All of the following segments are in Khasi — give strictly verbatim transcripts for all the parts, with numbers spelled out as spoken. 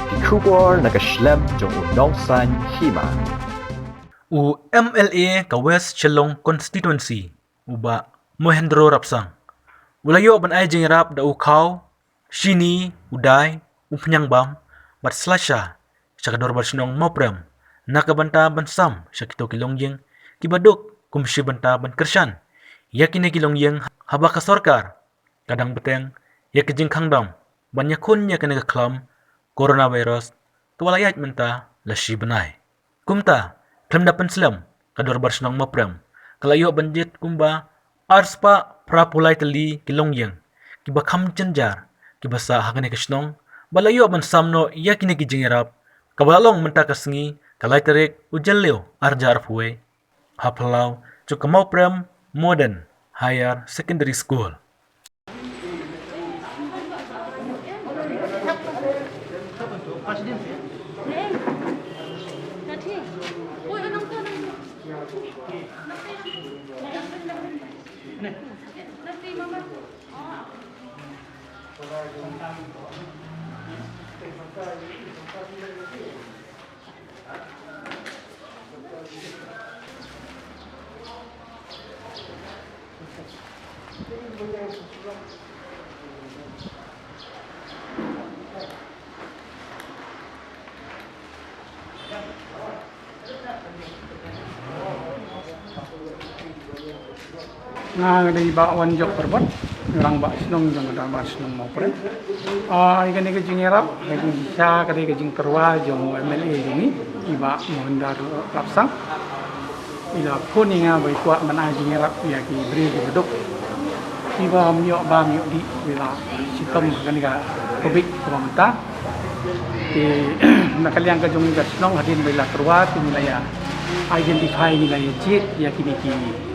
Ki khubor na ka shlem jong u nongsan hima. U M L A ka West Shillong Constituency, u Bah Mohendro Rapsang, u la ïoh ban ai jingïarap da u khaw, shini, u dai, u phniang bam bad slasha sha ka dorbar shnong Mawprem, na ka bynta ban sam sha kito ki longïing kiba duk, kum shi bynta ban kyrshan ïa kine ki longïing haba ka sorkar ka dang bteng ïa ka jingkhang dam ban ïakhun ïa kane ka khlam coronavirus kaba la ïaid mynta la shi bnai. Kumta, khlem da pynslem, ka dorbar shnong Mawprem ka la ïoh ban jied kumba arspah phraphew lai tylli ki longïing kiba kham jynjar kiba sah ha kane ka shnong, ba la ïoh ban sam noh ïa kine ki jingïarap, kaba la long mynta ka sngi, ka lai tarik u Jylliew, ar hajar arphew wei, ha phyllaw jong ka Mawprem Modern Higher Secondary School. Nga nga dei Bah Wanjop Parbot, rangbah shnong jong ka dorbar shnong Mawprem. Ah, ïa kane ka jingïarap, ka jingshisha ka dei ka jingtyrwa jong u M L A jong ngi, i Bah Mohendro Rapsang. I la phone ïa nga ba i kwah ban ai jingïarap ïa ki briew kiba duk, kiba ym ïoh bam ïoh dih, i la shitom ha kane ka Covid kaba mynta. Te na ka liang ka jong ngi ka shnong, hadien ba i la tyrwa te ngi la ïa identify, ngi la ïa jied ïa kine kiba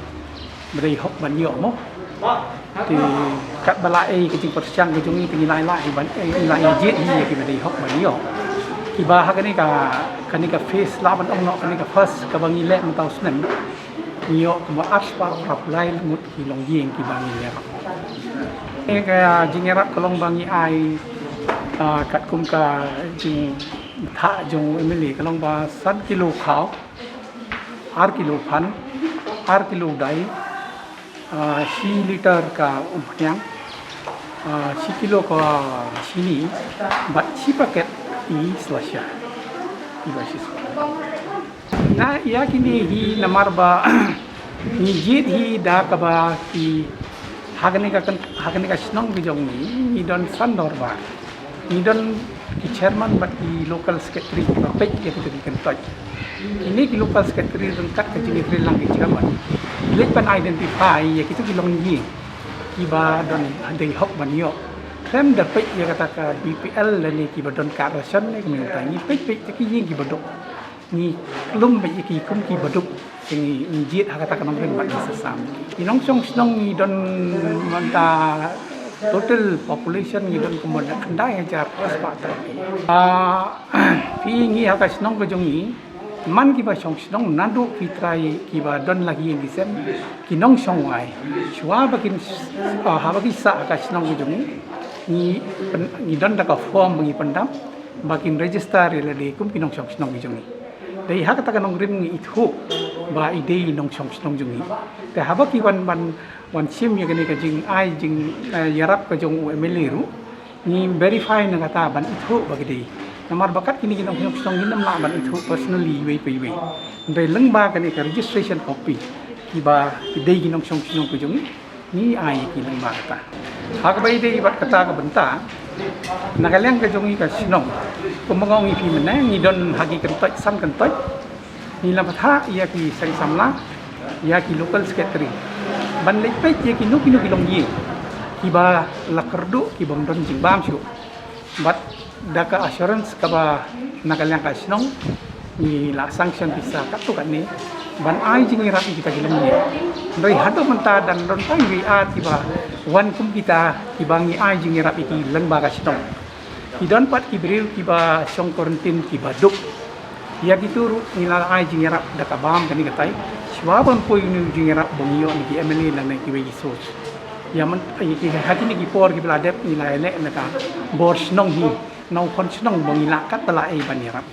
dei hok ban ïoh mo. Te katba la ei ka jingpyrshang ka jong ngi te ngi la ïa, la ïa ban, eh, ngi la ïa jied hi ïa kiba dei hok ban ïoh. Kiba ha kane ka, kane ka phase, lah ban ong noh kane ka phase kaba ngi leh mynta u snem, ngi ïoh kumba arspah phraphew lai ngut ki longïing kiba ngi ïarap. Kane ka jingïarap ka long ba ngi ai, ah, katkum ka jingthah jong u M L A ka long ba san kilo khaw, ar kilo phan, ar kilo dai, ah, shi liter ka umphniang, ah, shi kilo ka shini, bad shi paket i slasha. I ba shi slasha. Na ïa kine hi namar ba ngi jied hi da kaba ki ha kane ka, ha kane ka shnong ka jong ngi, ngi don san dorbar. Ngi don ki chairman bad ki local secretary kiba peit ïa kito ki kyntoit. Kine ki local secretary ryngkat ka jingïatreilang ki chairman, ki leit ban identify ïa kito ki longïing kiba don, dei hok ban ïoh. Khlem da peit ïa kata ka B P L lane kiba don card ration ne kumne, ngi peit, peit ïa ki ïing kiba duk. Ngi khlem peit ïa ki kum kiba duk, ngi, ngi jied ha kata ka nongrim bad ngi sa sam. Ki nongshong shnong ngi don mynta, total population ngi don kumba khyndai hajar spah. Ah, phi, ngi ha ka shnong ka jong ngi, man kiba shong shnong naduh ki trai kiba don la ki ïing ki sem, ki nongshong wai. Shuwa ba kin, ah, haba ki sah ha ka shnong ka jong ngi, ngi pyn-, ngi don da ka form ba ngi pyndap ba kin register ïa lade kum ki nongshong shnong ki jong ngi. Dei ha kata ka nongrim ngi ithuh ba i dei i nongshong shnong jong ngi. Te haba ki wan ban, wan shim ïa kane ka jingai jing, eh, ïarap ka jong u M L A ruh, ngi verify na kata ban ithuh ba ki dei. Namar ba kat kine ki nongshong shnong ngim lah ban ithuh personally iwei pa iwei. Hynrei lyngba kane ka registration copy, kiba ki dei ki nongshong shnong ka jong ngi, ngi ai ki lyngba kata. Ha kaba ïadei bad kata ka bynta, na ka liang ka jong ngi ka shnong, kumba nga ong ïa phi mynne, ngi don ha ki kyntoit san kyntoit. Ngi la bthah ïa ki seng samla, ïa ki local secretary, ban leit peit ïa kino kino ki longïing kiba la kyrduh, ki bym don jingbam shuh. Bad da ka assurance kaba na ka liang ka shnong, ngi la sanction pisa katto katne ban ai jingïarap ïa kita ki longïing. Hynrei haduh mynta dang don tang iwei ar kiba wan kum kita kiba ngi ai jingïarap ïa ki lyngba ka shnong. Ki don pat ki briew kiba shong quarantine kiba duk. Ïa kito ruh ngi la ai jingïarap da ka bam kane katai. Shuwa ban poi une u jingïarap ba ngi ïoh na ki M L A lane kiwei ki source. Ïa man, ïa ki, ha kine ki por kiba la dep ngi la ïaleh na ka bor shnong hi Nau khon shnong ba ngi lah kat ba lah ei ban ïarap.